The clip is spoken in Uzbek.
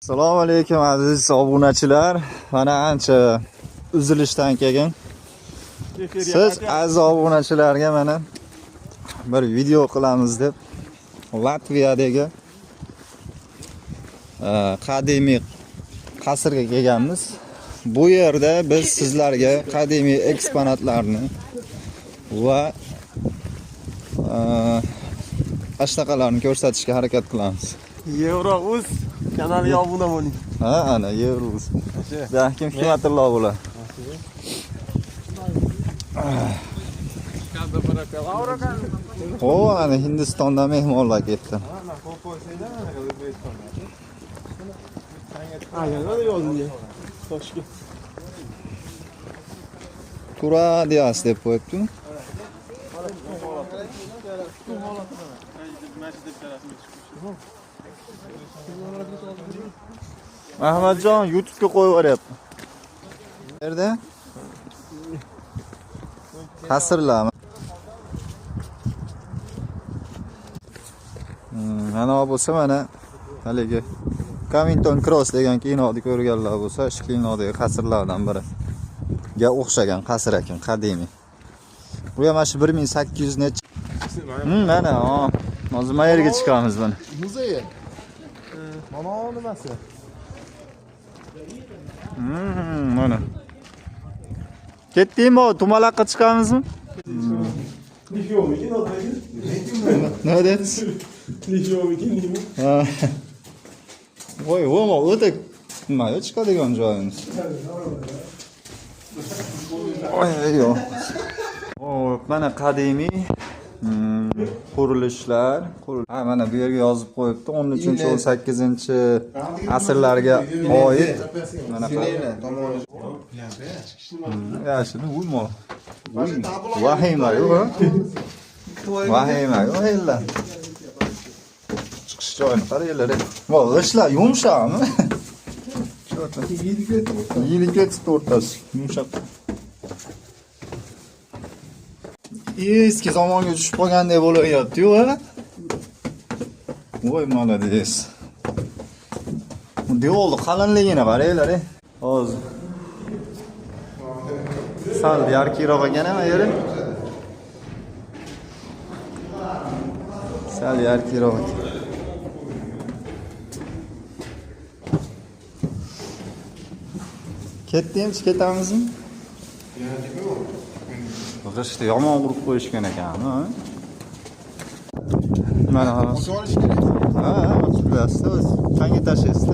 Assalomu alaykum aziz obunachilar. Mana ancha uzilishdan keyin siz aziz obunachilarga mana bir video qilamiz deb Latviyadagi qadimiy qasrga kelganmiz. Bu yerda biz sizlarga qadimiy eksponatlarni va ashnaqalarni ko'rsatishga harakat qilamiz. Yevrouz kanaliga obuna bo'ling. Ha, ana Yevrouz. Kim Hikmatullo bular. O, ana Hindistondan mehmonlar ketdi. Ha, nima yozding? Toshga. Turadias deb qo'yibdi. Ahmadjon YouTube'ga qo'yib yuboryapti. Yerda qasrlar. Mana bo'lsa mana haligi Covington Cross degan kinoni ko'rganlar bo'lsa, shu kinodagi qasrlardan biri. Ga o'xshagan qasr ekan, qadimiy. Bu ham mana shu 1800 necha. Mana, hozir mana yerga chiqamiz mana. Muzeyi. Mana nimasi? Mana. Ketdikmi, tumalaqqa chiqamizmi? Nima dedingiz? Ha. Voy, voy, o'ta nimaga chiqadigan joyimiz. Voy, yo'q. Xo'p, mana qadimiy qurilishlar. Ha, mana bu yerga yozib qo'yibdi 13-18 asrlarga oid. Mana yashini uymo. Vahima yo'q. Vahima yo'q illa. Chiqish joyini qaranglar. Vo, g'ishtlar yumshoqmi? Yeyilib ketibdi o'rtasi. Yumshoq. Eski zamonga tushib qolgandek bo'lyapti-yu, ha? Voy, молодец. Devorni qalinligini qaranglar, Hozir. Sal yarkiroq ekan ama yeri. Sal yarkiroq ekan. Ketdimchi, ketamizmi? G'ishtni yomon urib qo'yishgan ekan, ha? Mana Ochib olish kerak. Ha, ochib qo'yasiz, o'zi. Qanga tashlaysiz?